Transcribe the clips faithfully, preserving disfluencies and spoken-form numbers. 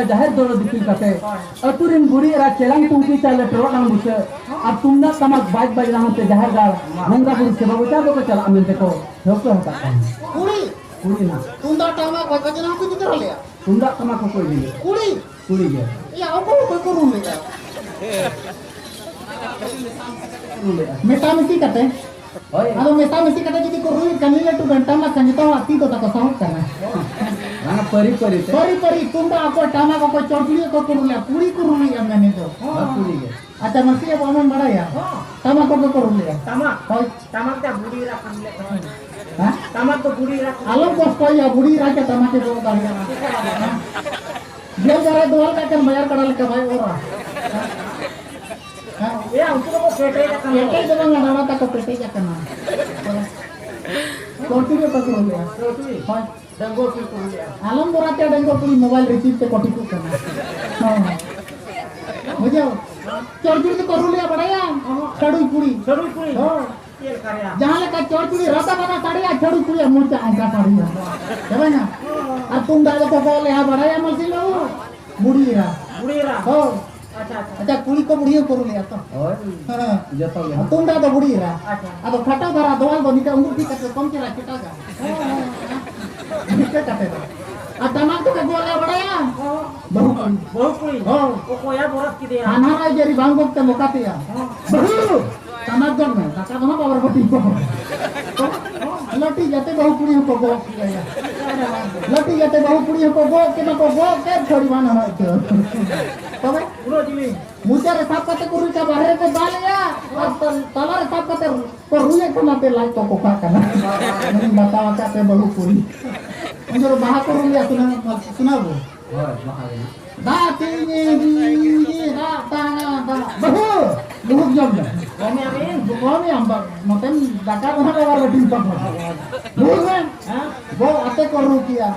ᱡᱟᱦᱮᱨ ᱫᱚ ᱫᱤᱯᱤᱞ ᱠᱟᱛᱮ, ᱟᱹᱛᱩ ᱨᱮᱱ ᱵᱩᱲᱦᱤ ᱮᱨᱟ ᱪᱮᱞᱟᱝ ᱴᱩᱝᱠᱤ ᱪᱟᱣᱞᱮ ᱴᱚᱨᱚᱰᱟᱝ ᱵᱩᱥᱟᱹᱜ ᱟᱨ ᱛᱩᱢᱫᱟᱜ ᱴᱟᱢᱟᱠ ᱵᱟᱡ ᱵᱟᱡᱱᱟ ᱦᱚᱸᱛᱮ ᱡᱟᱦᱮᱨ ᱜᱟᱲ ᱵᱚᱸᱜᱟ ᱵᱩᱨᱩ ᱥᱮᱵᱟ ᱵᱚᱪᱟ ᱫᱚᱠᱚ ᱪᱟᱞᱟᱜᱼᱟ ᱢᱮᱱᱛᱮ ᱠᱚ ᱴᱷᱟᱹᱣᱠᱟᱹ ᱟᱠᱟᱫ ᱛᱟᱦᱮᱸᱫ᱾ ᱠᱩᱲᱤ᱾ ᱠᱩᱲᱤ ᱱᱟᱜ᱾ ᱛᱩᱢᱫᱟᱜ ᱴᱟᱢᱟᱠ ᱵᱟᱡ ᱵᱟᱡᱱᱟ ᱦᱚᱸᱠᱚ ᱤᱫᱤ ᱛᱚᱨᱟ ᱞᱮᱜᱼᱟ᱾ ᱛᱩᱢᱫᱟᱜ ᱴᱟᱢᱟᱠ ᱦᱚᱸᱠᱚ ᱤᱫᱤ ᱞᱮᱫᱟ᱾ ᱠᱩᱲᱤ᱾ ᱠᱩᱲᱤ ᱜᱮ᱾ ᱮᱭᱟ, ᱚᱠᱚᱭ ᱚᱠᱚᱭ ᱠᱚ ᱨᱩ ᱞᱮᱫᱟ? ᱨᱩ ᱞᱮᱫᱟ᱾ ᱢᱮᱥᱟ ᱢᱤᱥᱤ ᱠᱟᱛᱮ? ᱦᱳᱭ᱾ ᱟᱫᱚ ᱢᱮᱥᱟ ᱢᱤᱥᱤ ᱠᱟᱛᱮ ᱡᱩᱫᱤ ᱠᱚ ᱨᱩᱭᱮᱫ ᱠᱷᱟᱱ, ᱱᱤᱭᱟᱹ ᱞᱟᱹᱴᱩ ᱜᱟᱱ ᱴᱟᱢᱟᱠ ᱠᱷᱟᱱ ᱡᱚᱛᱚ ᱦᱚᱲᱟᱜ ᱛᱤ ᱫᱚ ᱛᱟᱠᱚ ᱥᱟᱦᱚᱵ ᱠᱟᱱᱟ᱾ ᱵᱟᱝᱟ, ᱯᱟᱹᱨᱤ ᱯᱟᱹᱨᱤ ᱛᱮ᱾ ᱯᱟᱹᱨᱤ ᱯᱟᱹᱨᱤ ᱛᱩᱢᱫᱟᱜ ᱚᱠᱚᱭ, ᱴᱟᱢᱟᱠ ᱚᱠᱚᱭ, ᱪᱚᱲᱪᱩᱲᱤ ᱚᱠᱚᱭ ᱠᱚ ᱨᱩ ᱞᱮᱫᱟ? ᱠᱩᱲᱤ ᱠᱚ ᱨᱩ ᱞᱮᱫᱟ ᱢᱮᱱᱮᱫ ᱫᱚ᱾ ᱦᱳᱭ, ᱠᱩᱲᱤ ᱜᱮ᱾ ᱟᱪᱪᱷᱟ, ᱢᱟᱥᱮ ᱟᱵᱚ ᱟᱢᱮᱢ ᱵᱟᱲᱟᱭᱟ? ᱦᱚᱸ᱾ ᱴᱟᱢᱟᱠ ᱚᱠᱚᱭ ᱠᱚ ᱨᱩ ᱞᱮᱫᱟ? ᱴᱟᱢᱟᱠ? ᱦᱳᱭ᱾ ᱴᱟᱢᱟᱠ ᱫᱚ ᱵᱩᱲᱦᱤ ᱮᱨᱟ ᱠᱚ ᱨᱩ ᱞᱮᱫ ᱛᱟᱦᱮᱸᱫ᱾ ᱦᱮᱸ? ᱴᱟᱢᱟᱠ ᱫᱚ ᱵᱩᱲᱦᱤ ᱮᱨᱟ ᱠᱚ ᱨᱩ ᱟᱞᱚᱢ ᱞᱮᱫ ᱠᱚᱥᱴᱚᱭᱟ, ᱵᱩᱲᱦᱤ ᱮᱨᱟ ᱜᱮ ᱴᱟᱢᱟᱠᱮ ᱜᱚᱜ ᱫᱟᱲᱮᱭᱟᱜᱼᱟ᱾ ᱦᱮᱸ? ᱡᱮᱞ ᱫᱷᱟᱨᱟᱭ ᱫᱚᱦᱚ ᱞᱮᱠᱷᱟᱱ ᱵᱟᱡᱟᱨ ᱠᱟᱰᱟ ᱞᱮᱠᱟ ᱵᱟᱭ ᱚᱨᱟ᱾ ᱦᱮᱸ? ᱮᱭᱟ, ᱩᱱᱠᱩ ᱫᱚᱠᱚ ᱠᱮᱴᱮᱡ ᱟᱠᱟᱱᱟ᱾ ᱠᱮᱴᱮᱡ ᱫᱚ ᱵᱟᱝᱟ, ᱰᱟᱸᱰᱟ ᱛᱟᱠᱚ ᱠᱮᱴᱮᱡ ᱟᱠᱟᱱᱟ᱾ ᱪᱚᱲᱪᱩᱲᱤ ᱚᱠᱚᱭ ᱠᱚ ᱨᱩ ᱞᱮᱫᱟ? ᱪᱚᱲᱪᱩᱲᱤ? ᱦᱳᱭ᱾ ᱰᱟᱺᱜᱩᱣᱟᱹ ᱠᱩᱲᱤ ᱠᱚ ᱨᱩ ᱞᱮᱫᱟ᱾ ᱟᱞᱚᱢ ᱵᱚᱨᱟᱛᱮ, ᱰᱟᱺᱜᱩᱣᱟᱹ ᱠᱩᱲᱤ ᱢᱳᱵᱟᱭᱤᱞ ᱨᱮ ᱪᱤᱯ ᱛᱮᱠᱚ ᱴᱷᱤᱠᱚᱜ ᱠᱟᱱᱟ᱾ ᱦᱳᱭ᱾ ᱵᱩᱡᱷᱟᱹᱣ? ᱪᱚᱲᱪᱩᱲᱤ ᱫᱚᱠᱚ ᱨᱩ ᱞᱮᱫᱟ, ᱵᱟᱲᱟᱭᱟᱢ? ᱦᱚᱸ᱾ ᱪᱟᱹᱰᱩᱭ ᱠᱩᱲᱤ᱾ ᱪᱟᱹᱰᱩᱭ ᱠᱩᱲᱤ? ᱦᱳᱭ᱾ ᱪᱮᱫ ᱞᱮᱠᱟ ᱨᱮᱭᱟᱜ? ᱡᱟᱦᱟᱸ ᱞᱮᱠᱟ ᱪᱚᱲᱪᱩᱲᱤ ᱨᱟᱥᱟ ᱵᱟᱱᱟ ᱥᱟᱰᱮᱭᱟ, ᱪᱟᱹᱰᱩᱭ ᱠᱩᱲᱤᱭᱟᱜ ᱢᱚᱪᱟ ᱚᱱᱠᱟ ᱥᱟᱰᱮᱭᱟ᱾ ᱦᱮᱸ ᱵᱟᱝᱟ? ᱟᱨ ᱛᱩᱢᱫᱟᱜ ᱫᱚᱠᱚ ᱜᱚᱜ ᱞᱮᱫᱟ, ᱵᱟᱲᱟᱭᱟᱢ ᱢᱟᱹᱡᱷᱤ ᱵᱟᱹᱵᱩ? ᱵᱩᱲᱦᱤ ᱮᱨᱟ᱾ ᱵᱩᱲᱦᱤ ᱮᱨᱟ? ᱦᱳᱭ᱾ ᱟᱪᱪᱷᱟ, ᱟᱪᱪᱷᱟ᱾ ᱟᱪᱪᱷᱟ, ᱠᱩᱲᱤ ᱠᱚ ᱵᱩᱲᱦᱤ ᱦᱚᱸᱠᱚ ᱨᱩ ᱞᱮᱫᱟ ᱛᱚ? ᱦᱳᱭ᱾ ᱦᱮᱸ᱾ ᱡᱚᱛᱚ ᱜᱮ᱾ ᱛᱩᱢᱫᱟᱜ ᱫᱚ ᱵᱩᱲᱦᱤ ᱮᱨᱟ᱾ ᱟᱪᱪᱷᱟ᱾ ᱟᱫᱚ ᱠᱷᱟᱴᱚ ᱫᱷᱟᱨᱟ ᱫᱚᱣᱟᱞ ᱫᱚ ᱱᱤᱝᱠᱟ ᱩᱸᱜᱩᱞ ᱴᱷᱤᱠ ᱠᱟᱛᱮ ᱠᱚᱢ ᱪᱮᱦᱨᱟ ᱪᱮᱴᱟᱜᱟ᱾ ᱦᱮᱸ, ᱦᱮᱸ, ᱦᱮᱸ᱾ ᱱᱤᱝᱠᱟᱹ ᱠᱟᱛᱮ ᱫᱚ᱾ ᱟᱨ ᱴᱟᱢᱟᱠ ᱫᱚᱠᱚ ᱜᱚᱜ ᱞᱮᱫᱟ, ᱵᱟᱲᱟᱭᱟᱢ? ᱵᱟᱹᱦᱩ ᱠᱩᱲᱤ᱾ ᱵᱟᱹᱦᱩ ᱠᱩᱲᱤ? ᱦᱳᱭ᱾ ᱚᱠᱚᱭᱟ ᱵᱚᱨᱟᱛ ᱠᱮᱫᱮᱭᱟ? ᱦᱟᱱᱦᱟᱨ ᱟᱡ ᱡᱮ ᱨᱤᱵᱟᱝ ᱜᱚᱜ ᱛᱮ ᱢᱚᱠᱟ ᱛᱮᱭᱟ᱾ ᱦᱚᱸ᱾ ᱵᱟᱹᱦᱩ! ᱴᱟᱢᱟᱠ ᱜᱚᱜ ᱢᱮ, ᱫᱟᱠᱟ ᱫᱚ ᱦᱟᱸᱜ ᱵᱟᱵᱚᱨ ᱵᱟᱹᱴᱤ ᱠᱚ᱾ ᱞᱟᱹᱴᱤ ᱡᱟᱛᱮ ᱵᱟᱹᱦᱩ ᱠᱩᱲᱤ ᱦᱚᱸᱠᱚ ᱜᱚᱜ ᱠᱮᱫᱟ᱾ ᱞᱟᱹᱴᱤ ᱡᱟᱛᱮ ᱵᱟᱹᱦᱩ ᱠᱩᱲᱤ ᱦᱚᱸᱠᱚ ᱜᱚᱜ ᱠᱮᱫᱟ ᱠᱚ, ᱜᱚᱜ ᱠᱮᱫ ᱪᱷᱟᱹᱲᱤ ᱵᱟᱝ ᱦᱟᱱᱟ ᱩᱛᱟᱹᱨ᱾ ᱛᱚᱵᱮ? ᱩᱱᱟᱹᱜ ᱡᱤᱞᱤᱧ᱾ ᱢᱚᱪᱟ ᱨᱮ ᱥᱟᱵ ᱠᱟᱛᱮ ᱠᱚ ᱨᱩᱭ ᱠᱷᱟᱱ ᱵᱟᱦᱨᱮ ᱨᱮᱠᱚ ᱫᱟᱞᱮᱭᱟ, ᱟᱨ ᱛᱟᱞ-, ᱛᱟᱞᱟ ᱨᱮ ᱥᱟᱵ ᱠᱟᱛᱮ ᱠᱚ ᱨᱩᱭᱮᱫ ᱠᱷᱟᱱ ᱟᱯᱮ ᱞᱟᱡ ᱠᱚ ᱠᱚᱠᱟᱜ ᱠᱟᱱᱟ᱾ ᱩᱱᱤ ᱵᱟᱛᱟᱣ ᱟᱠᱟᱫ ᱯᱮ ᱵᱟᱹᱦᱩ ᱠᱩᱲᱤ᱾ ᱩᱱ ᱡᱚᱠᱷᱚᱱ ᱵᱟᱦᱟ ᱠᱚ ᱨᱩᱭᱟ, ᱥᱩᱱᱟ, ᱥᱩᱱᱟ ᱵᱚ᱾ ᱦᱳᱭ, ᱵᱟᱦᱟ ᱨᱮ᱾ ᱫᱟᱜ ᱛᱤᱧ ᱡᱤᱣᱤ ᱫᱟᱜ ᱛᱟᱦᱮᱸ ᱫᱟᱜ᱾ ᱵᱟᱹᱦᱩ! ᱞᱩᱦᱩᱠ ᱡᱚᱢ ᱢᱮ᱾ ᱵᱟᱹᱦᱩ ᱢᱮ ᱟᱢ ᱫᱚ᱾ ᱱᱚᱛᱮᱱ ᱫᱟᱠᱟ ᱫᱚ ᱦᱟᱸᱜ ᱟᱵᱟᱨ ᱵᱟᱹᱴᱤᱢ ᱥᱟᱵ ᱢᱟ᱾ ᱞᱩᱦᱩᱠ ᱢᱮ᱾ ᱦᱮᱸ? ᱜᱚ ᱟᱛᱮ ᱠᱚ ᱨᱩ ᱠᱮᱭᱟ᱾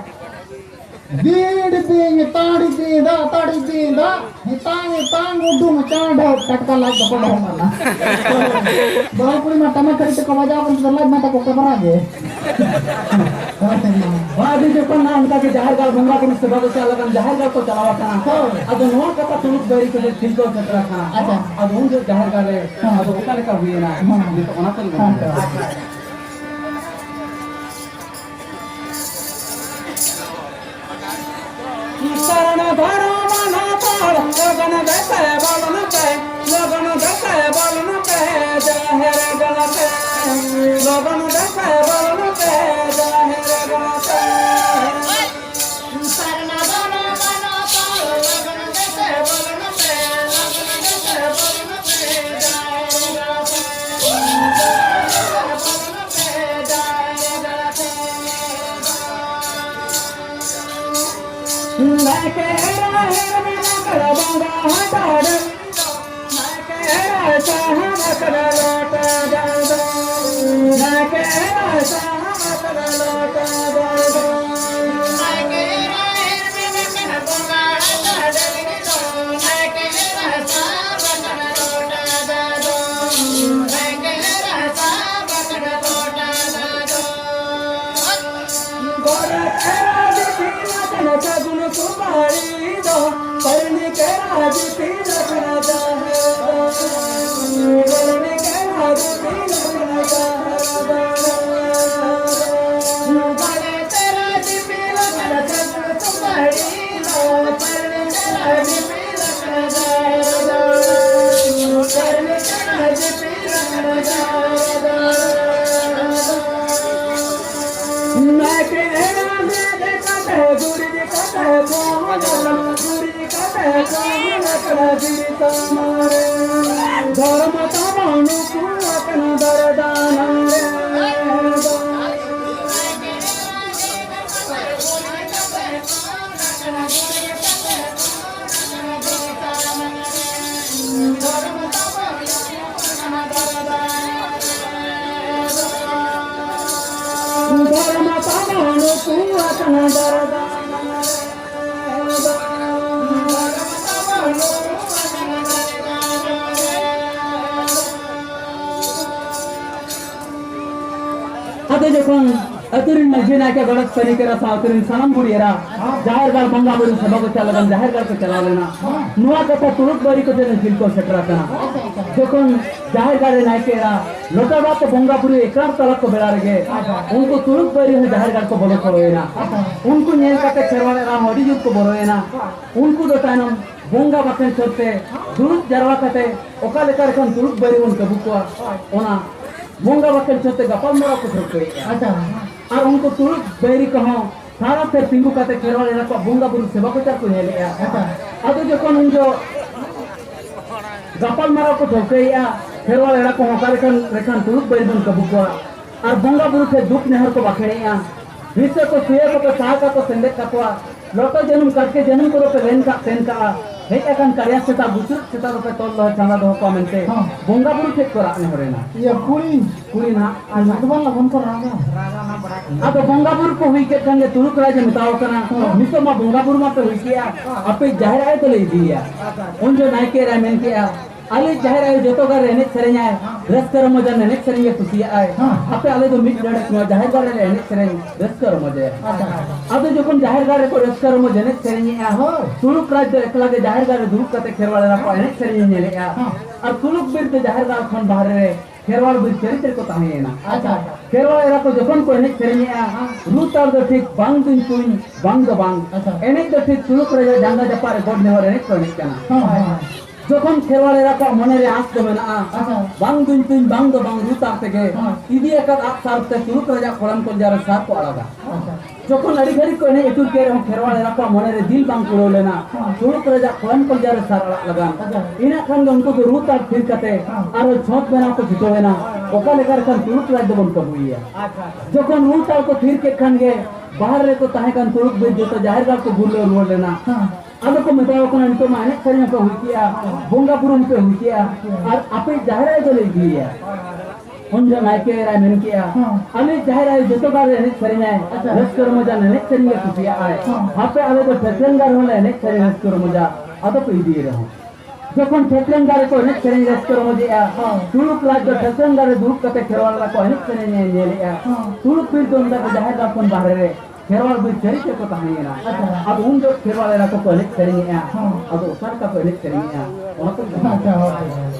ᱵᱤᱱ ᱵᱤᱧ ᱛᱟᱹᱲᱤ ᱵᱤᱧ ᱫᱟᱜ ᱛᱟᱹᱲᱤ ᱵᱤᱧ ᱫᱟᱜ ᱦᱮᱛᱟᱝ ᱦᱮᱛᱟᱝ ᱩᱰᱩᱝ ᱪᱟᱸᱰᱚ ᱴᱟᱴᱠᱟ ᱞᱟᱡ ᱫᱚᱠᱚ ᱰᱚᱦᱚ ᱠᱟᱱᱟ᱾ ᱵᱟᱹᱦᱩ ᱠᱩᱲᱤ ᱢᱟ ᱴᱟᱢᱟᱠ ᱛᱟᱹᱲᱤ ᱛᱮᱠᱚ ᱵᱟᱡᱟᱣ ᱠᱟᱱ ᱛᱮ ᱞᱟᱡ ᱢᱟ ᱛᱟᱠᱚ ᱠᱟᱵᱨᱟ ᱜᱮ᱾ ᱵᱟᱫ ᱡᱚᱠᱷᱚᱱ ᱱᱟ ᱚᱱᱠᱟ ᱜᱮ ᱡᱟᱦᱮᱨ ᱜᱟᱲ ᱵᱚᱸᱜᱟ ᱠᱚ ᱥᱮᱵᱟ ᱠᱚ ᱪᱟᱞᱟᱜ ᱠᱟᱱ ᱡᱟᱦᱮᱨ ᱜᱟᱲ ᱠᱚ ᱪᱟᱞᱟᱣ ᱟᱠᱟᱱᱟ᱾ ᱦᱳᱭ᱾ ᱟᱫᱚ ᱱᱚᱣᱟ ᱠᱟᱛᱷᱟ ᱛᱩᱞᱩᱡ ᱵᱟᱹᱭᱨᱤ ᱠᱚ ᱴᱷᱤᱠ ᱠᱚ ᱥᱮᱴᱮᱨ ᱟᱠᱟᱱᱟ᱾ ᱟᱪᱪᱷᱟ᱾ ᱟᱫᱚ ᱩᱱ ᱡᱚᱦᱚᱜ ᱡᱟᱦᱮᱨ ᱜᱟᱲ ᱨᱮ ᱦᱮᱸ᱾ ᱟᱫᱚ ᱚᱠᱟ ᱞᱮᱠᱟ ᱦᱩᱭᱮᱱᱟ? ᱦᱮᱸ᱾ ᱱᱤᱛᱚᱜ ᱚᱱᱟ ᱛᱮᱜᱮ ᱵᱚᱱ ᱦᱮᱸ᱾ ᱧᱮᱞᱟ᱾ ᱥᱟᱨᱱᱟ ᱫᱷᱚᱨᱚᱢ ᱱᱟᱛᱚᱲ, ᱞᱚᱜᱚᱱ ᱫᱮᱥᱮ ᱵᱚᱞᱚᱱ ᱯᱮ, ᱞᱚᱜᱚᱱ ᱫᱮᱥᱮ ᱵᱚᱞᱚᱱ ᱯᱮ, ᱡᱟᱦᱮᱨ ᱜᱟᱲ ᱛᱮ, ᱞᱚᱜᱚᱱ ᱫᱮᱥᱮ ᱵᱚᱞᱚᱱ ᱯᱮ, ᱡᱟᱦᱮᱨ ᱜᱟᱲ ᱛᱮ᱾ ᱥᱟᱨᱱᱟ ᱫᱷᱚᱨᱚᱢ ᱱᱟᱛᱚᱲ, ᱞᱚᱜᱚᱱ ᱫᱮᱥᱮ ᱵᱚᱞᱚᱱ ᱯᱮ, ᱞᱚᱜᱚᱱ ᱫᱮᱥᱮ ᱵᱚᱞᱚᱱ ᱯᱮ, ᱡᱟᱦᱮᱨ ᱜᱟᱲ ᱛᱮ᱾ ᱫᱷᱚᱨᱢᱚ ᱛᱟᱵᱚ ᱱᱩᱠᱩ ᱟᱠᱟᱱ ᱫᱟᱨᱫᱟᱱᱟ ᱨᱮ᱾ ᱫᱷᱚᱨᱢᱚ ᱛᱟᱵᱚ ᱱᱩᱠᱩ ᱟᱠᱟᱱ ᱫᱟᱨᱫᱟᱱᱟ ᱨᱮ᱾ ᱡᱚᱠᱷᱚᱱ ᱟᱹᱛᱩ ᱨᱤᱱ ᱢᱟᱹᱡᱷᱤ ᱱᱟᱭᱠᱮ ᱜᱚᱰᱮᱛ ᱯᱟᱹᱨᱤ ᱠᱮᱨᱟ ᱥᱟᱶᱛᱮ ᱨᱤᱱ ᱥᱟᱱᱟᱢ ᱵᱩᱲᱦᱤ ᱮᱨᱟ ᱡᱟᱦᱮᱨ ᱜᱟᱲ ᱵᱚᱸᱜᱟ ᱵᱩᱨᱩ ᱥᱮᱵᱟ ᱠᱚ ᱪᱟᱞᱟᱣ ᱞᱮᱱᱟ, ᱱᱚᱣᱟ ᱠᱟᱛᱷᱟ ᱛᱩᱲᱩᱠ ᱵᱟᱹᱭᱨᱤ ᱠᱚ ᱴᱷᱮᱱ ᱡᱤᱞ ᱠᱚ ᱥᱮᱴᱮᱨ ᱟᱠᱟᱱᱟ᱾ ᱡᱚᱠᱷᱚᱱ ᱡᱟᱦᱮᱨ ᱜᱟᱲ ᱨᱮ ᱱᱟᱭᱠᱮ ᱮᱨᱟ ᱞᱚᱴᱟ ᱫᱟᱜ ᱛᱮ ᱵᱚᱸᱜᱟ ᱵᱩᱨᱩ ᱮᱠᱟᱨ ᱛᱟᱞᱟ ᱠᱚ ᱵᱮᱲᱟ ᱨᱮᱜᱮ ᱩᱱᱠᱩ ᱛᱩᱲᱩᱠ ᱵᱟᱹᱭᱨᱤ ᱦᱚᱸ ᱡᱟᱦᱮᱨ ᱜᱟᱲ ᱠᱚ ᱵᱚᱞᱚ ᱠᱚ ᱦᱩᱭᱮᱱᱟ᱾ ᱩᱱᱠᱩ ᱧᱮᱞ ᱠᱟᱛᱮ ᱠᱷᱮᱨᱣᱟᱲ ᱮᱨᱟ ᱦᱚᱸ ᱟᱹᱰᱤ ᱡᱳᱨ ᱠᱚ ᱵᱚᱨᱚᱭᱮᱱᱟ᱾ ᱩᱱᱠᱩ ᱫᱚ ᱛᱟᱭᱱᱚᱢ ᱵᱚᱸᱜᱟ ᱵᱟᱠᱷᱮᱲ ᱪᱷᱚᱛ ᱛᱮ ᱫᱩᱲᱩᱵ ᱡᱟᱨᱣᱟ ᱠᱟᱛᱮ ᱚᱠᱟ ᱞᱮᱠᱟ ᱨᱮᱠᱷᱟᱱ ᱛᱩᱲᱩᱠ ᱵᱟᱹᱭᱨᱤ ᱵᱚᱱ ᱠᱟᱹᱵᱩ ᱠᱚᱣᱟ, ᱚᱱᱟ ᱵᱚᱸᱜᱟ ᱵᱟᱠᱷᱮᱲ ᱪᱷᱚᱛ ᱛᱮ ᱜᱟᱯᱟᱞ ᱢᱟᱨᱟᱣ ᱠᱚ ᱴᱷᱟᱹᱣᱠᱟᱹᱭᱮᱫᱼᱟ᱾ ᱟᱪᱪᱷᱟ᱾ ᱟᱨ ᱩᱱᱠᱩ ᱛᱩᱲᱩᱠ ᱵᱟᱹᱭᱨᱤ ᱠᱚᱦᱚᱸ ᱥᱟᱨᱟ ᱛᱮ ᱛᱤᱸᱜᱩ ᱠᱟᱛᱮ ᱠᱷᱮᱨᱣᱟᱲ ᱮᱨᱟ ᱠᱚᱣᱟᱜ ᱵᱚᱸᱜᱟ ᱵᱩᱨᱩ ᱥᱮᱵᱟ ᱠᱚ ᱪᱟᱨ ᱠᱚ ᱧᱮᱞᱮᱫᱼᱟ᱾ ᱟᱪᱪᱷᱟ᱾ ᱟᱫᱚ ᱡᱚᱠᱷᱚᱱ ᱩᱱ ᱡᱚ ᱜᱟᱯᱟᱞ ᱢᱟᱨᱟᱣ ᱠᱚ ᱴᱷᱟᱹᱣᱠᱟᱹᱭᱮᱫᱼᱟ, ᱠᱷᱮᱨᱣᱟᱲ ᱮᱨᱟ ᱠᱚᱦᱚᱸ ᱚᱠᱟ ᱞᱮᱠᱟᱱ ᱞᱮᱠᱷᱟᱱ ᱛᱩᱲᱩᱠ ᱵᱟᱹᱭᱨᱤ ᱵᱚᱱ ᱠᱟᱹᱵᱩ ᱠᱚᱣᱟ ᱟᱨ ᱵᱚᱸᱜᱟ ᱵᱩᱨᱩ ᱴᱷᱮᱱ ᱫᱩᱠ ᱱᱮᱦᱚᱨ ᱠᱚ ᱵᱟᱠᱷᱮᱲᱮᱫᱼᱟ᱾ ᱦᱤᱥᱟᱹ ᱠᱚ ᱥᱩᱭᱟᱹ ᱠᱚᱠᱚ ᱥᱟᱦᱟ ᱠᱟᱠᱚ ᱥᱮᱱᱫᱮᱫ ᱠᱟᱠᱚᱣᱟ᱾ ᱞᱚᱴᱚ ᱡᱟᱹᱱᱩᱢ ᱠᱟᱴᱠᱮ ᱡᱟᱹᱱᱩᱢ ᱠᱚᱫᱚ ᱯᱮ ᱞᱮᱱ ᱠᱟᱜ ᱛᱮᱱ ᱠᱟᱜᱼᱟ᱾ ᱦᱮᱡ ᱟᱠᱟᱱ ᱠᱟᱨᱭᱟ ᱥᱮᱛᱟ ᱵᱩᱥᱩᱵ ᱥᱮᱛᱟ ᱫᱚᱯᱮ ᱛᱚᱞ ᱫᱚᱦᱚ ᱪᱟᱸᱫᱟ ᱫᱚᱦᱚ ᱠᱚᱣᱟ ᱢᱮᱱᱛᱮ ᱦᱚᱸ᱾ ᱵᱚᱸᱜᱟ ᱵᱩᱨᱩ ᱴᱷᱮᱡ ᱠᱚ ᱨᱟᱜ ᱱᱮᱦᱚᱨᱮᱱᱟ᱾ ᱤᱭᱟᱹ ᱠᱩᱲᱤ᱾ ᱠᱩᱲᱤ ᱱᱟᱦᱟᱜ᱾ ᱟᱨ ᱱᱟᱜ ᱫᱚ ᱵᱟᱝ ᱞᱚᱜᱚᱱ ᱠᱚ ᱨᱟᱜᱟ᱾ ᱟᱫᱚ ᱵᱚᱸᱜᱟ ᱵᱩᱨᱩ ᱠᱚ ᱦᱩᱭ ᱠᱮᱫ ᱠᱷᱟᱱ ᱜᱮ ᱛᱩᱲᱩᱠ ᱨᱟᱡᱽ ᱮ ᱢᱮᱛᱟᱣ ᱠᱟᱱᱟ, ᱦᱚᱸ᱾ ᱱᱤᱛᱚᱜ ᱢᱟ ᱵᱚᱸᱜᱟ ᱵᱩᱨᱩ ᱢᱟᱯᱮ ᱦᱩᱭ ᱠᱮᱜᱼᱟ, ᱟᱯᱮ ᱡᱟᱦᱮᱨ ᱟᱭᱳ ᱫᱚᱞᱮ ᱤᱫᱤᱭᱮᱭᱟ᱾ ᱩᱱ ᱡᱚᱦᱚᱜ ᱱᱟᱭᱠᱮ ᱮᱨᱟᱭ ᱢᱮᱱ ᱠᱮᱜᱼᱟ, ᱟᱞᱮ ᱡᱟᱦᱮᱨ ᱟᱭᱳ ᱡᱚᱛᱚ ᱜᱟᱲ ᱨᱮ ᱮᱱᱮᱡ ᱥᱮᱨᱮᱧᱟᱭ, ᱨᱟᱹᱥᱠᱟᱹ ᱨᱚᱢᱚᱡᱟᱱ ᱮᱱᱮᱡ ᱥᱮᱨᱮᱧ ᱜᱮ ᱠᱩᱥᱤᱭᱟᱜᱼᱟᱭ᱾ ᱦᱮᱸ᱾ ᱟᱯᱮ ᱟᱞᱮ ᱫᱚ ᱢᱤᱫ ᱰᱚᱸᱰᱮᱠ ᱱᱚᱣᱟ ᱡᱟᱦᱮᱨ ᱜᱟᱲ ᱨᱮ ᱮᱱᱮᱡ ᱥᱮᱨᱮᱧ ᱨᱟᱹᱥᱠᱟᱹ ᱨᱚᱢᱚᱡᱟᱭᱟ᱾ ᱟᱪᱪᱷᱟ᱾ ᱟᱫᱚ ᱡᱚᱠᱷᱚᱱ ᱡᱟᱦᱮᱨ ᱜᱟᱲ ᱨᱮᱠᱚ ᱨᱟᱹᱥᱠᱟᱹ ᱨᱚᱢᱚᱡᱽ ᱮᱱᱮᱡ ᱥᱮᱨᱮᱧᱮᱜᱼᱟ, ᱦᱳᱭ᱾ ᱛᱩᱲᱩᱠ ᱨᱟᱡᱽ ᱫᱚ ᱮᱠᱞᱟ ᱜᱮ ᱡᱟᱦᱮᱨ ᱜᱟᱲ ᱨᱮ ᱫᱩᱲᱩᱵ ᱠᱟᱛᱮ ᱠᱷᱮᱨᱣᱟᱲ ᱮᱨᱟ ᱠᱚ ᱮᱱᱮᱡ ᱥᱮᱨᱮᱧ ᱮ ᱧᱮᱞᱮᱜᱼᱟ᱾ ᱦᱮᱸ᱾ ᱟᱨ ᱛᱩᱲᱩᱠ ᱵᱤᱨ ᱫᱚ ᱡᱟᱦᱮᱨ ᱜᱟᱲ ᱠᱷᱚᱱ ᱵᱟᱦᱨᱮ ᱨᱮ ᱠᱷᱮᱨᱣᱟᱲ ᱵᱤᱨ ᱪᱟᱹᱨᱤ ᱨᱮᱠᱚ ᱛᱟᱦᱮᱸᱭᱮᱱᱟ᱾ ᱟᱪᱪᱷᱟ, ᱟᱪᱪᱷᱟ᱾ ᱠᱷᱮᱨᱣᱟᱲ ᱮᱨᱟ ᱠᱚ ᱡᱚᱠᱷᱚᱱ ᱠᱚ ᱮᱱᱮᱡ ᱥᱮᱨᱮᱧᱮᱜᱼᱟ, ᱦᱮᱸ᱾ ᱨᱩ ᱛᱟᱲ ᱫᱚ ᱴᱷᱤᱠ ᱵᱟᱝ ᱫᱩᱧ ᱛᱩᱧ, ᱵᱟᱝ ᱫᱚ ᱵᱟᱝ᱾ ᱟᱪᱪᱷᱟ᱾ ᱮᱱᱮᱡ ᱫᱚ ᱴᱷᱤᱠ ᱛᱩᱲᱩᱠ ᱨᱟᱡᱟ ᱡᱟᱸᱜᱟ ᱡᱟᱯᱟᱜ ᱨᱮ ᱜᱚᱰ ᱱᱮᱦᱚᱨ ᱮᱱᱮᱡ ᱠᱚ ᱮᱱᱮᱡ ᱠᱟᱱᱟ᱾ ᱦᱮᱸ, ᱦᱮᱸ, ᱦᱮᱸ᱾ ᱡᱚᱠᱷᱚᱱ ᱠᱷᱮᱨᱣᱟᱲ ᱮᱨᱟ ᱠᱚᱣᱟᱜ ᱢᱚᱱᱮ ᱨᱮ ᱟᱸᱥ ᱫᱚ ᱢᱮᱱᱟᱜᱼᱟ, ᱟᱪᱪᱷᱟ᱾ ᱵᱟᱝ ᱫᱩᱧ ᱛᱩᱧ, ᱵᱟᱝ ᱫᱚ ᱵᱟᱝ, ᱨᱩ ᱛᱟᱲ ᱛᱮᱜᱮ ᱦᱮᱸ᱾ ᱤᱫᱤ ᱟᱠᱟᱫ ᱟᱜ ᱥᱟᱨ ᱛᱮ ᱛᱩᱲᱩᱠ ᱨᱟᱡᱟ ᱠᱚᱲᱟᱢ ᱠᱚᱞᱡᱟ ᱨᱮ ᱥᱟᱨ ᱠᱚ ᱟᱲᱟᱜᱟ᱾ ᱟᱪᱪᱷᱟ᱾ ᱡᱚᱠᱷᱚᱱ ᱟᱹᱰᱤ ᱜᱷᱟᱹᱲᱤᱡ ᱠᱚ ᱮᱱᱮᱡ ᱟᱹᱪᱩᱨ ᱠᱮᱫ ᱨᱮᱦᱚᱸ ᱠᱷᱮᱨᱣᱟᱲ ᱮᱨᱟ ᱠᱚᱣᱟᱜ ᱢᱚᱱᱮ ᱨᱮ ᱫᱤᱞ ᱵᱟᱝ ᱠᱩᱲᱟᱹᱣ ᱞᱮᱱᱟ, ᱦᱮᱸ᱾ ᱛᱩᱲᱩᱠ ᱨᱟᱡᱟ ᱠᱚᱲᱟᱢ ᱠᱚᱞᱡᱟ ᱨᱮ ᱥᱟᱨ ᱟᱲᱟᱜ ᱞᱟᱜᱟᱱ᱾ ᱟᱪᱪᱷᱟ᱾ ᱤᱱᱟᱹᱜ ᱠᱷᱟᱱ ᱜᱮ ᱩᱱᱠᱩ ᱫᱚ ᱨᱩ ᱛᱟᱲ ᱛᱷᱤᱨ ᱠᱟᱛᱮ ᱦᱮᱸ᱾ ᱟᱨᱦᱚᱸ ᱪᱷᱚᱸᱪ ᱵᱮᱱᱟᱣ ᱠᱚ ᱪᱷᱩᱴᱟᱹᱣ ᱮᱱᱟ, ᱚᱠᱟ ᱞᱮᱠᱟ ᱨᱮᱠᱷᱟᱱ ᱛᱩᱲᱩᱠ ᱨᱟᱡᱽ ᱫᱚᱵᱚᱱ ᱠᱟᱹᱵᱩᱭᱮᱭᱟ᱾ ᱟᱪᱪᱷᱟ, ᱟᱪᱪᱷᱟ᱾ ᱡᱚᱠᱷᱚᱱ ᱨᱩ ᱛᱟᱲ ᱠᱚ ᱛᱷᱤᱨ ᱠᱮᱫ ᱠᱷᱟᱱ ᱜᱮ ᱵᱟᱦᱨᱮ ᱨᱮᱠᱚ ᱛᱟᱦᱮᱸ ᱠᱟᱱ ᱛᱩᱲᱩᱠ ᱵᱤᱨ ᱡᱚᱛᱚ ᱡᱟᱦᱮᱨ ᱜᱟᱲ ᱠᱚ ᱜᱩᱨᱞᱟᱹᱣ ᱨᱩᱣᱟᱹᱲ ᱞᱮᱱᱟ᱾ ᱦᱮᱸ᱾ ᱟᱫᱚ ᱠᱚ ᱢᱮᱛᱟᱣ ᱠᱟᱱᱟ, "ᱱᱤᱛᱚᱜ ᱢᱟ ᱮᱱᱮᱡ ᱥᱮᱨᱮᱧ ᱦᱚᱸᱯᱮ ᱦᱩᱭ ᱠᱮᱜᱼᱟ, ᱵᱚᱸᱜᱟ ᱵᱩᱨᱩ ᱦᱚᱸᱯᱮ ᱦᱩᱭ ᱠᱮᱜᱼᱟ, ᱟᱨ ᱟᱯᱮ ᱡᱟᱦᱮᱨ ᱟᱭᱳ ᱫᱚᱞᱮ ᱤᱫᱤᱭᱮᱭᱟ?" ᱩᱱ ᱡᱚᱦᱚᱜ ᱱᱟᱭᱠᱮ ᱮᱨᱟᱭ ᱢᱮᱱ ᱠᱮᱜᱼᱟ, ᱦᱮᱸ᱾ "ᱟᱞᱮ ᱡᱟᱦᱮᱨ ᱟᱭᱳ ᱡᱚᱛᱚ ᱜᱟᱲ ᱨᱮ ᱮᱱᱮᱡ ᱥᱮᱨᱮᱧᱟᱭ, ᱟᱪᱪᱷᱟ᱾ ᱨᱟᱹᱥᱠᱟᱹ ᱨᱚᱢᱚᱡᱟᱱ ᱮᱱᱮᱡ ᱥᱮᱨᱮᱧ ᱜᱮ ᱠᱩᱥᱤᱭᱟᱜᱼᱟᱭ᱾ ᱦᱮᱸ᱾ ᱟᱯᱮ ᱟᱞᱮ ᱫᱚ ᱴᱷᱟᱹᱠᱨᱟᱹᱱ ᱜᱟᱲ ᱨᱮᱦᱚᱸ ᱞᱮ ᱮᱱᱮᱡ ᱥᱮᱨᱮᱧ ᱨᱟᱹᱥᱠᱟᱹ ᱨᱚᱢᱚᱡᱟ, ᱟᱫᱚ ᱯᱮ ᱤᱫᱤᱭᱮ ᱨᱮᱦᱚᱸ᱾" ᱡᱚᱠᱷᱚᱱ ᱴᱷᱮᱠᱨᱮᱱ ᱜᱟᱲ ᱨᱮᱠᱚ ᱮᱱᱮᱡ ᱥᱮᱨᱮᱧ ᱨᱟᱹᱥᱠᱟᱹ ᱨᱚᱢᱚᱡᱮᱜᱼᱟ, ᱦᱚᱸ᱾ ᱛᱩᱲᱩᱠ ᱞᱟᱡ ᱫᱚ ᱴᱷᱮᱠᱨᱮᱱ ᱜᱟᱲ ᱨᱮ ᱫᱩᱲᱩᱵ ᱠᱟᱛᱮ ᱠᱷᱮᱨᱣᱟᱲ ᱮᱨᱟ ᱠᱚ ᱮᱱᱮᱡ ᱥᱮᱨᱮᱧ ᱮ ᱧᱮᱞᱮᱜᱼᱟ᱾ ᱦᱚᱸ᱾ ᱛᱩᱲᱩᱠ ᱵᱤᱨ ᱫᱚ ᱢᱮᱛᱟ ᱠᱚ ᱡᱟᱦᱮᱨ ᱜᱟᱲ ᱠᱷᱚᱱ ᱵᱟᱦᱨᱮ ᱨᱮ ᱠᱷᱮᱨᱣᱟᱲ ᱵᱤᱨ ᱪᱟᱹᱨᱤ ᱛᱮᱠᱚ ᱛᱟᱦᱮᱸᱭᱮᱱᱟ᱾ ᱟᱪᱪᱷᱟ᱾ ᱟᱫᱚ ᱩᱱ ᱡᱚᱠᱷᱚᱱ ᱠᱷᱮᱨᱣᱟᱲ ᱮᱨᱟ ᱠᱚᱠᱚ ᱮᱱᱮᱡ ᱥᱮᱨᱮᱧᱮᱜᱼᱟ᱾ ᱦᱚᱸ᱾ ᱟᱫᱚ ᱚᱠᱟ ᱞᱮᱠᱟ ᱠᱚ ᱮᱱᱮᱡ ᱥᱮᱨᱮᱧᱮᱜᱼᱟ, ᱚᱱᱟ ᱠᱚ ᱟᱪᱪᱷᱟ, ᱦᱳᱭ, ᱦᱳᱭ᱾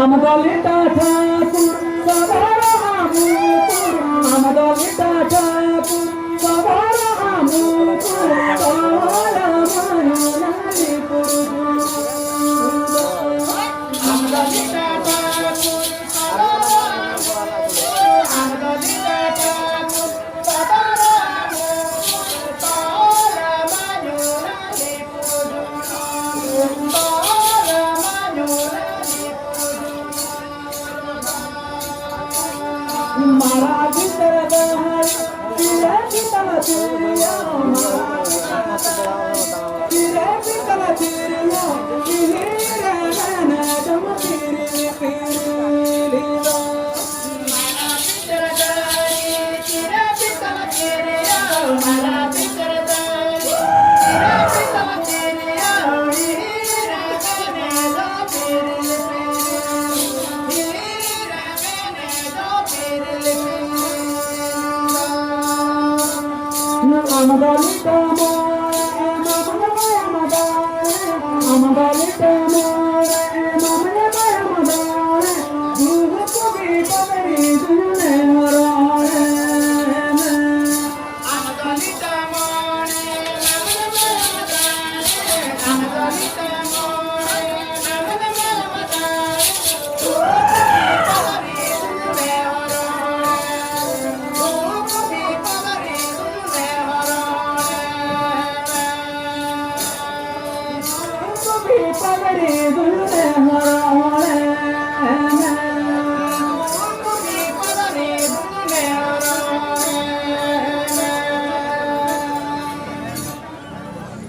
ᱟᱢ ᱫᱚ ᱞᱮᱴᱟ ᱴᱷᱟᱹᱠᱩᱨ, ᱵᱟᱵᱟ ᱨᱟᱢ ᱴᱷᱟᱹᱠᱩᱨ, ᱟᱢ ᱫᱚ ᱞᱮᱴᱟ ᱴᱷᱟᱹᱠᱩᱨ, ᱵᱟᱵᱟ ᱨᱟᱢ ᱴᱷᱟᱹᱠᱩᱨ, ᱵᱟᱵᱟ ᱨᱟᱢ ᱴᱷᱟᱹᱠᱩᱨ᱾ ᱟᱢ ᱫᱚ ᱞᱮᱴᱟ ᱴᱷᱟᱹᱠᱩᱨ, ᱵᱟᱵᱟ ᱨᱟᱢ ᱴᱷᱟᱹᱠᱩᱨ, ᱟᱢ ᱫᱚ ᱞᱮᱴᱟ ᱴᱷᱟᱹᱠᱩᱨ,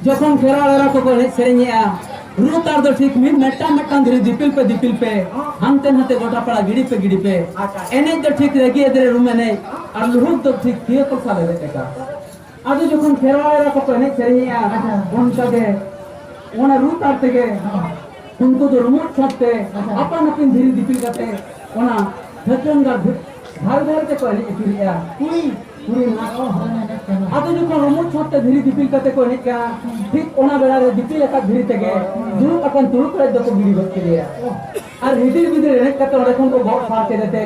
ᱡᱚᱠᱷᱚᱱ ᱠᱷᱮᱨᱣᱟᱲ ᱮᱨᱟ ᱠᱚᱠᱚ ᱮᱱᱮᱡ ᱥᱮᱨᱮᱧᱮᱜᱼᱟ, ᱨᱩ ᱛᱟᱨ ᱫᱚ ᱴᱷᱤᱠ ᱢᱤᱫ ᱢᱤᱫᱴᱟᱝ ᱢᱤᱫᱴᱟᱝ ᱫᱷᱤᱨᱤ ᱫᱤᱯᱤᱞ ᱯᱮ ᱫᱤᱯᱤᱞ ᱯᱮ, ᱦᱟᱱᱛᱮ ᱱᱟᱛᱮ ᱜᱚᱴᱟ ᱯᱟᱲᱟ ᱜᱤᱰᱤ ᱯᱮ ᱜᱤᱰᱤ ᱯᱮ᱾ ᱮᱱᱮᱡ ᱫᱚ ᱴᱷᱤᱠ ᱨᱟᱹᱜᱤ ᱮᱫᱨᱮ ᱨᱩᱢ ᱮᱱᱮᱡ, ᱟᱨ ᱞᱩᱦᱩᱠ ᱫᱚ ᱴᱷᱤᱠ ᱛᱷᱤᱭᱟᱹ ᱠᱚ ᱥᱟᱵ ᱮᱱᱮᱡ ᱞᱮᱠᱟ᱾ ᱟᱫᱚ ᱡᱚᱠᱷᱚᱱ ᱠᱷᱮᱨᱣᱟᱲ ᱮᱨᱟ ᱠᱚᱠᱚ ᱮᱱᱮᱡ ᱥᱮᱨᱮᱧᱮᱜᱼᱟ, ᱟᱪᱪᱷᱟ᱾ ᱚᱱᱠᱟ ᱜᱮ ᱚᱱᱟ ᱨᱩ ᱛᱟᱨ ᱛᱮᱜᱮ ᱦᱚᱸ᱾ ᱩᱱᱠᱩ ᱫᱚ ᱨᱩᱢᱩᱜ ᱪᱷᱚᱸᱫ ᱛᱮ ᱟᱪᱪᱷᱟ᱾ ᱟᱯᱟᱱ ᱟᱹᱯᱤᱱ ᱫᱷᱤᱨᱤ ᱫᱤᱯᱤᱞ ᱠᱟᱛᱮ ᱚᱱᱟ ᱵᱷᱮᱴᱨᱮᱱ ᱜᱟᱲ ᱵᱷᱮ-, ᱫᱷᱟᱨᱮ ᱫᱷᱟᱨᱮ ᱛᱮᱠᱚ ᱮᱱᱮᱡ ᱟᱹᱪᱩᱨᱮᱜᱼᱟ᱾ ᱠᱩᱲᱤ, ᱠᱩᱲᱤ ᱢᱮᱱᱟᱜ ᱠᱚᱣᱟ᱾ ᱚ, ᱦᱳᱭ, ᱮᱱᱮᱡ ᱠᱟᱱᱟ᱾ ᱟᱫᱚ ᱡᱚᱠᱷᱚᱱ ᱨᱩᱢᱩᱜ ᱪᱷᱚᱸᱫ ᱛᱮ ᱫᱷᱤᱨᱤ ᱫᱤᱯᱤᱞ ᱠᱟᱛᱮ ᱠᱚ ᱮᱱᱮᱡ ᱠᱟᱱᱟ, ᱴᱷᱤᱠ ᱚᱱᱟ ᱵᱮᱲᱟ ᱨᱮ ᱫᱤᱯᱤᱞ ᱟᱠᱟᱫ ᱫᱷᱤᱨᱤ ᱛᱮᱜᱮ ᱫᱩᱲᱩᱵ ᱟᱠᱟᱱ ᱛᱩᱲᱩᱠ ᱠᱚᱲᱟ ᱫᱚᱠᱚ ᱜᱤᱰᱤ ᱜᱚᱫ ᱠᱮᱫᱮᱭᱟ᱾ ᱟᱨ ᱦᱤᱫᱤᱲ ᱵᱤᱫᱤᱲ ᱮᱱᱮᱡ ᱠᱟᱛᱮ ᱚᱸᱰᱮ ᱠᱷᱚᱱ ᱠᱚ ᱜᱚᱜ ᱥᱟᱦᱟ ᱠᱮᱫᱮ ᱛᱮ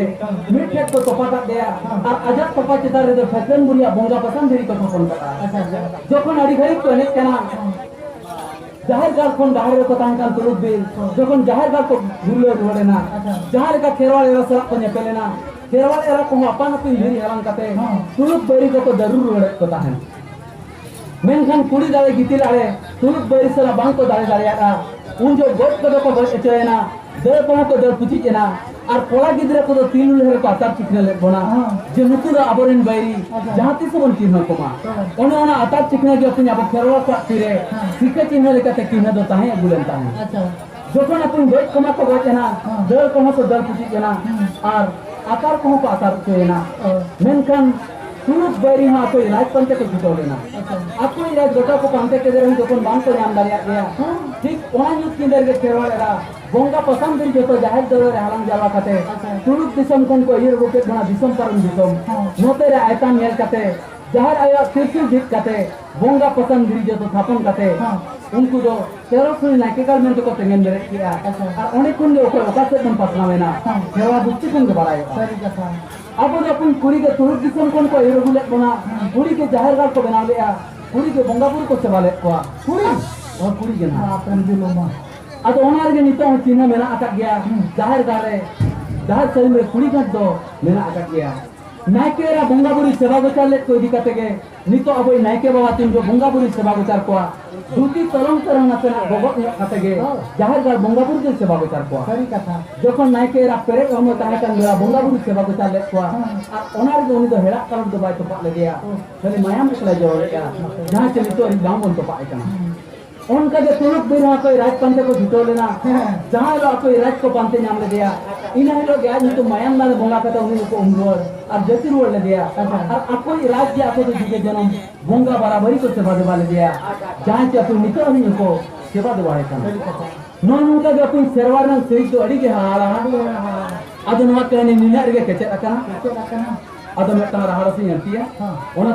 ᱢᱤᱫ ᱴᱷᱮᱱ ᱠᱚ ᱛᱚᱯᱟ ᱠᱟᱫ ᱫᱮᱭᱟ᱾ ᱟᱨ ᱟᱡᱟᱜ ᱛᱚᱯᱟ ᱪᱮᱛᱟᱱ ᱨᱮᱫᱚ ᱴᱷᱟᱹᱠᱨᱟᱹᱱ ᱵᱩᱲᱦᱤᱭᱟᱜ ᱵᱚᱸᱜᱟ ᱯᱟᱥᱟᱱ ᱫᱷᱤᱨᱤ ᱠᱚ ᱛᱷᱟᱯᱚᱱ ᱠᱟᱫᱟ᱾ ᱟᱪᱪᱷᱟ, ᱟᱪᱪᱷᱟ᱾ ᱡᱚᱠᱷᱚᱱ ᱟᱹᱰᱤ ᱜᱷᱟᱹᱲᱤᱡ ᱠᱚ ᱮᱱᱮᱡ ᱠᱟᱱᱟ, ᱡᱟᱦᱮᱨ ᱜᱟᱲ ᱠᱷᱚᱱ ᱵᱟᱦᱨᱮ ᱨᱮᱠᱚ ᱛᱟᱦᱮᱸ ᱠᱟᱱ ᱛᱩᱲᱩᱠ ᱵᱤᱨ, ᱡᱚᱠᱷᱚᱱ ᱡᱟᱦᱮᱨ ᱜᱟᱲ ᱠᱚ ᱜᱩᱨᱞᱟᱹ ᱨᱩᱣᱟᱹᱲ ᱮᱱᱟ, ᱟᱪᱪᱷᱟ᱾ ᱡᱟᱦᱟᱸ ᱞᱮᱠᱟ ᱠᱷᱮᱨᱣᱟᱲ ᱮᱨᱟ ᱥᱟᱞᱟᱜ ᱠᱚ ᱧᱮᱯᱮᱞ ᱮᱱᱟ, ᱠᱷᱮᱨᱣᱟᱲ ᱮᱨᱟ ᱠᱚᱦᱚᱸ ᱟᱯᱟᱱ ᱟᱹᱯᱤᱱ ᱫᱷᱤᱨᱤ ᱦᱟᱞᱟᱝ ᱠᱟᱛᱮ ᱦᱚᱸ᱾ ᱛᱩᱲᱩᱠ ᱵᱟᱹᱭᱨᱤ ᱠᱚᱠᱚ ᱫᱟᱹᱨᱩ ᱨᱩᱣᱟᱹᱲᱮᱫ ᱠᱚ ᱛᱟᱦᱮᱸᱫ᱾ ᱢᱮᱱᱠᱷᱟᱱ ᱠᱩᱲᱤ ᱫᱟᱲᱮ ᱜᱤᱛᱤᱞ ᱟᱲᱮ ᱛᱩᱲᱩᱠ ᱵᱟᱹᱭᱨᱤ ᱥᱟᱞᱟᱜ ᱵᱟᱝ ᱠᱚ ᱫᱟᱲᱮ ᱫᱟᱲᱮᱭᱟᱫᱼᱟ᱾ ᱩᱱ ᱡᱚᱦᱚᱜ ᱜᱚᱡ ᱠᱚᱫᱚ ᱠᱚ ᱜᱚᱡ ᱦᱚᱪᱚᱭᱮᱱᱟ, ᱫᱟᱹᱲ ᱠᱚᱦᱚᱸ ᱠᱚ ᱫᱟᱹᱲ ᱯᱩᱪᱩᱡ ᱮᱱᱟ, ᱟᱨ ᱠᱚᱲᱟ ᱜᱤᱫᱽᱨᱟᱹ ᱠᱚᱫᱚ ᱛᱤ ᱞᱩᱞᱦᱟᱹ ᱨᱮᱠᱚ ᱟᱛᱟᱨ ᱪᱤᱠᱷᱱᱟᱹ ᱞᱮᱫ ᱵᱚᱱᱟ᱾ ᱦᱚᱸ᱾ ᱡᱮ ᱱᱩᱠᱩ ᱫᱚ ᱟᱵᱚᱨᱮᱱ ᱵᱟᱹᱭᱨᱤ, ᱟᱪᱪᱷᱟ᱾ ᱡᱟᱦᱟᱸ ᱛᱤᱥ ᱦᱚᱸᱵᱚᱱ ᱪᱤᱱᱦᱟᱹ ᱠᱚᱢᱟ᱾ ᱦᱚᱸ᱾ ᱚᱱᱮ ᱚᱱᱟ ᱟᱛᱟᱨ ᱪᱤᱠᱷᱱᱟᱹ ᱜᱮ ᱟᱵᱚ ᱠᱷᱮᱨᱣᱟᱲ ᱠᱚᱣᱟᱜ ᱛᱤᱨᱮ ᱦᱮᱸ᱾ ᱥᱤᱠᱷᱟᱹ ᱪᱤᱱᱦᱟᱹ ᱞᱮᱠᱟᱛᱮ ᱪᱤᱱᱦᱟᱹ ᱫᱚ ᱛᱟᱦᱮᱸ ᱟᱹᱜᱩ ᱞᱮᱱ ᱛᱟᱦᱮᱸᱫ᱾ ᱟᱪᱪᱷᱟ᱾ ᱡᱚᱠᱷᱚᱱ ᱟᱹᱠᱤᱱ ᱜᱚᱡ ᱠᱚᱢᱟ ᱠᱚ ᱜᱚᱡ ᱮᱱᱟ, ᱦᱮᱸ᱾ ᱫᱟᱹᱲ ᱠᱚᱦᱚᱸ ᱠᱚ ᱫᱟᱹᱲ ᱯᱩᱪᱩᱡ ᱮᱱᱟ, ᱦᱮᱸ᱾ ᱟᱨ ᱟᱛᱟᱨ ᱠᱚᱦᱚᱸ ᱠᱚ ᱟᱛᱟᱨ ᱦᱚᱪᱚᱭᱮᱱᱟ᱾ ᱦᱮᱸ᱾ ᱢᱮᱱᱠᱷᱟᱱ ᱛᱩᱲᱩᱠ ᱵᱟᱹᱭᱨᱤ ᱦᱚᱸ ᱟᱠᱚᱭᱤᱡ ᱨᱟᱡᱽ ᱯᱟᱱᱛᱮ ᱠᱚ ᱪᱷᱩᱴᱟᱹᱣ ᱞᱮᱱᱟ᱾ ᱟᱪᱪᱷᱟ᱾ ᱟᱠᱚᱭᱤᱡ ᱨᱟᱡᱽ ᱜᱚᱴᱟ ᱠᱚ ᱯᱟᱱᱛᱮ ᱠᱮᱫᱮ ᱨᱮᱦᱚᱸ ᱡᱚᱠᱷᱚᱱ ᱵᱟᱝ ᱠᱚ ᱧᱟᱢ ᱫᱟᱲᱮᱭᱟᱜ ᱜᱮᱭᱟ, ᱦᱮᱸ᱾ ᱴᱷᱤᱠ ᱚᱱᱟ ᱧᱩᱛ ᱧᱤᱫᱟᱹ ᱨᱮᱜᱮ ᱠᱷᱮᱨᱣᱟᱲ ᱮᱨᱟ ᱵᱚᱸᱜᱟ ᱯᱟᱥᱟᱱ ᱫᱷᱤᱨᱤ ᱡᱚᱛᱚ ᱡᱟᱦᱮᱨ ᱫᱩᱣᱟᱹᱨ ᱨᱮ ᱦᱟᱞᱟᱝ ᱡᱟᱣᱨᱟ ᱠᱟᱛᱮ ᱟᱪᱪᱷᱟ᱾ ᱛᱩᱲᱩᱠ ᱫᱤᱥᱚᱢ ᱠᱷᱚᱱ ᱠᱚ ᱟᱹᱭᱩᱨ ᱟᱹᱜᱩ ᱠᱮᱫ ᱵᱚᱱᱟ ᱫᱤᱥᱚᱢ ᱯᱟᱨᱚᱢ ᱫᱤᱥᱚᱢ᱾ ᱦᱮᱸ᱾ ᱱᱚᱛᱮ ᱨᱮ ᱟᱭᱛᱟᱱ ᱧᱮᱞ ᱠᱟᱛᱮ ᱡᱟᱦᱮᱨ ᱟᱭᱳᱣᱟᱜ ᱛᱤᱨᱥᱤᱞ ᱵᱷᱤᱛ ᱠᱟᱛᱮ ᱵᱚᱸᱜᱟ ᱯᱟᱥᱟᱱ ᱫᱷᱤᱨᱤ ᱡᱚᱛᱚ ᱛᱷᱟᱯᱚᱱ ᱠᱟᱛᱮ ᱦᱮᱸ᱾ ᱩᱱᱠᱩ ᱫᱚ ᱛᱮᱨᱚ ᱥᱩᱭ ᱱᱟᱭᱠᱮ ᱜᱟᱲ ᱢᱮᱱᱛᱮ ᱠᱚ ᱛᱮᱸᱜᱮᱱ ᱵᱮᱨᱮᱫ ᱠᱮᱜᱼᱟ᱾ ᱟᱪᱪᱷᱟ᱾ ᱟᱨ ᱚᱸᱰᱮ ᱠᱷᱚᱱ ᱜᱮ ᱚᱠᱚᱭ ᱚᱠᱟ ᱥᱮᱫ ᱵᱚᱱ ᱯᱟᱥᱱᱟᱣ ᱮᱱᱟ, ᱦᱮᱸ᱾ ᱠᱷᱮᱨᱣᱟᱲ ᱜᱩᱥᱴᱤ ᱠᱷᱚᱱ ᱜᱮ ᱵᱟᱲᱟᱭᱚᱜᱼᱟ᱾ ᱥᱟᱹᱨᱤ ᱠᱟᱛᱷᱟ᱾ ᱟᱵᱚ ᱫᱚ ᱟᱯᱮ ᱠᱩᱲᱤ ᱜᱮ ᱛᱩᱲᱩᱠ ᱫᱤᱥᱚᱢ ᱠᱷᱚᱱ ᱠᱚ ᱟᱹᱭᱩᱨ ᱟᱹᱜᱩ ᱞᱮᱫ ᱵᱚᱱᱟ, ᱦᱮᱸ᱾ ᱠᱩᱲᱤ ᱜᱮ ᱡᱟᱦᱮᱨ ᱜᱟᱲ ᱠᱚ ᱵᱮᱱᱟᱣ ᱞᱮᱫᱼᱟ, ᱠᱩᱲᱤ ᱜᱮ ᱵᱚᱸᱜᱟ ᱵᱩᱨᱩ ᱠᱚ ᱥᱮᱵᱟ ᱞᱮᱫ ᱠᱚᱣᱟ᱾ ᱠᱩᱲᱤ? ᱦᱳᱭ, ᱠᱩᱲᱤ ᱜᱮ ᱱᱟᱦᱟᱜ᱾ ᱟᱯᱮᱢ ᱡᱩᱞᱩᱢᱟ᱾ ᱟᱫᱚ ᱚᱱᱟ ᱨᱮᱜᱮ ᱱᱤᱛᱚᱜ ᱦᱚᱸ ᱪᱤᱱᱦᱟᱹ ᱢᱮᱱᱟᱜ ᱟᱠᱟᱫ ᱜᱮᱭᱟ᱾ ᱦᱩᱸ᱾ ᱡᱟᱦᱮᱨ ᱜᱟᱲ ᱨᱮ, ᱡᱟᱦᱮᱨ ᱥᱟᱹᱲᱤᱢ ᱨᱮ ᱠᱩᱲᱤ ᱜᱟᱸᱴ ᱫᱚ ᱢᱮᱱᱟᱜ ᱟᱠᱟᱫ ᱜᱮᱭᱟ᱾ ᱱᱟᱭᱠᱮ ᱮᱨᱟ ᱵᱚᱸᱜᱟ ᱵᱩᱨᱩ ᱥᱮᱵᱟ ᱜᱚᱪᱟᱨ ᱞᱮᱫ ᱠᱚ ᱤᱫᱤ ᱠᱟᱛᱮ ᱜᱮ ᱱᱤᱛᱚᱜ ᱟᱵᱚᱭᱤᱡ ᱱᱟᱭᱠᱮ ᱵᱟᱵᱟ ᱛᱤᱱ ᱡᱚᱦᱚᱜ ᱵᱚᱸᱜᱟ ᱵᱩᱨᱩ ᱥᱮᱵᱟ ᱜᱚᱪᱟᱨ ᱠᱚᱣᱟ, ᱫᱷᱩᱛᱤ ᱛᱚᱞᱚᱝ ᱛᱚᱨᱚᱝ ᱱᱟᱥᱮᱱᱟᱜ ᱜᱚᱜᱚᱜ ᱧᱚᱜ ᱠᱟᱛᱮ ᱜᱮ ᱦᱳᱭ᱾ ᱡᱟᱦᱮᱨ ᱜᱟᱲ ᱵᱚᱸᱜᱟ ᱵᱩᱨᱩ ᱫᱚᱭ ᱥᱮᱵᱟ ᱜᱚᱪᱟᱨ ᱠᱚᱣᱟ᱾ ᱥᱟᱹᱨᱤ ᱠᱟᱛᱷᱟ᱾ ᱡᱚᱠᱷᱚᱱ ᱱᱟᱭᱠᱮ ᱮᱨᱟ ᱯᱮᱨᱮᱡ ᱦᱚᱲᱢᱚ ᱛᱟᱦᱮᱸ ᱠᱟᱱ ᱵᱮᱲᱟ ᱵᱚᱸᱜᱟ ᱵᱩᱨᱩ ᱥᱮᱵᱟ ᱜᱚᱪᱟᱨ ᱞᱮᱫ ᱠᱚᱣᱟ, ᱦᱮᱸ᱾ ᱟᱨ ᱚᱱᱟ ᱨᱮᱫᱚ ᱩᱱᱤ ᱫᱚ ᱦᱮᱲᱟᱜ ᱠᱟᱞᱚᱴ ᱫᱚ ᱵᱟᱭ ᱛᱚᱯᱟᱜ ᱞᱮᱫᱮᱭᱟ, ᱦᱮᱸ᱾ ᱠᱷᱟᱹᱞᱤ ᱢᱟᱭᱟᱢ ᱮᱠᱞᱟᱭ ᱡᱚᱨᱚ ᱞᱮᱫᱼᱟ, ᱡᱟᱦᱟᱸ ᱪᱮ ᱱᱤᱛᱚᱜ ᱦᱟᱹᱵᱤᱡ ᱵᱟᱝ ᱵᱚᱱ ᱛᱚᱯᱟᱜ ᱮ ᱠᱟᱱᱟ᱾ ᱦᱮᱸ᱾ ᱚᱱᱠᱟ ᱜᱮ ᱛᱩᱲᱩᱠ ᱵᱤᱨ ᱦᱚᱸ ᱟᱠᱚᱭ ᱨᱟᱡᱽ ᱯᱟᱱᱛᱮ ᱠᱚ ᱪᱷᱩᱴᱟᱹᱣ ᱞᱮᱱᱟ᱾ ᱦᱮᱸ᱾ ᱡᱟᱦᱟᱸ ᱦᱤᱞᱳᱜ ᱟᱠᱚᱭ ᱨᱟᱡᱽ ᱠᱚ ᱯᱟᱱᱛᱮ ᱧᱟᱢ ᱞᱮᱫᱮᱭᱟ, ᱤᱱᱟᱹ ᱦᱤᱞᱳᱜ ᱜᱮ ᱟᱡ ᱧᱩᱛᱩᱢ ᱢᱟᱭᱟᱢ ᱫᱟᱱ ᱵᱚᱸᱜᱟ ᱠᱟᱛᱮ ᱩᱱᱤ ᱫᱚᱠᱚ ᱩᱢ ᱨᱩᱣᱟᱹᱲ ᱟᱨ ᱡᱟᱹᱛᱤ ᱨᱩᱣᱟᱹᱲ ᱞᱮᱫᱮᱭᱟ᱾ ᱟᱪᱪᱷᱟ᱾ ᱟᱨ ᱟᱠᱚᱭᱤᱡ ᱨᱟᱡᱽ ᱜᱮ ᱟᱠᱚ ᱫᱚ ᱡᱩᱜᱮ ᱡᱚᱱᱚᱢ ᱵᱚᱸᱜᱟ ᱵᱟᱨᱟᱵᱟᱨᱤ ᱠᱚ ᱥᱮᱵᱟ ᱫᱮᱵᱟ ᱞᱮᱫᱮᱭᱟ, ᱡᱟᱦᱟᱸᱭ ᱪᱮ ᱟᱠᱚ ᱱᱤᱛᱚᱜ ᱦᱟᱹᱵᱤᱡ ᱦᱚᱸᱠᱚ ᱥᱮᱵᱟ ᱫᱮᱵᱟᱭ ᱠᱟᱱᱟ᱾ ᱥᱟᱹᱨᱤ ᱠᱟᱛᱷᱟ᱾ ᱱᱚᱜᱼᱚ ᱱᱚᱝᱠᱟ ᱜᱮ ᱟᱠᱚᱭᱤᱡ ᱥᱮᱨᱣᱟ ᱨᱮᱱᱟᱜ ᱥᱮᱨᱮᱧ ᱫᱚ ᱟᱹᱰᱤ ᱜᱮ ᱦᱟᱦᱟᱲᱟ᱾ ᱟᱹᱰᱤ ᱦᱟᱦᱟᱲᱟ᱾ ᱟᱫᱚ ᱱᱚᱣᱟ ᱠᱟᱹᱦᱱᱤ ᱱᱤᱱᱟᱹᱜ ᱨᱮᱜᱮ ᱠᱮᱪᱮᱫ ᱟᱠᱟᱱᱟ᱾ ᱠᱮᱪᱮᱫ ᱟᱠᱟᱱᱟ᱾ ᱟᱫᱚ ᱢᱤᱫᱴᱟᱝ ᱨᱟᱦᱟᱲᱟ ᱥᱮᱧ ᱟᱹᱲᱛᱤᱭᱟ᱾ ᱦᱮᱸ᱾ ᱚᱱᱟ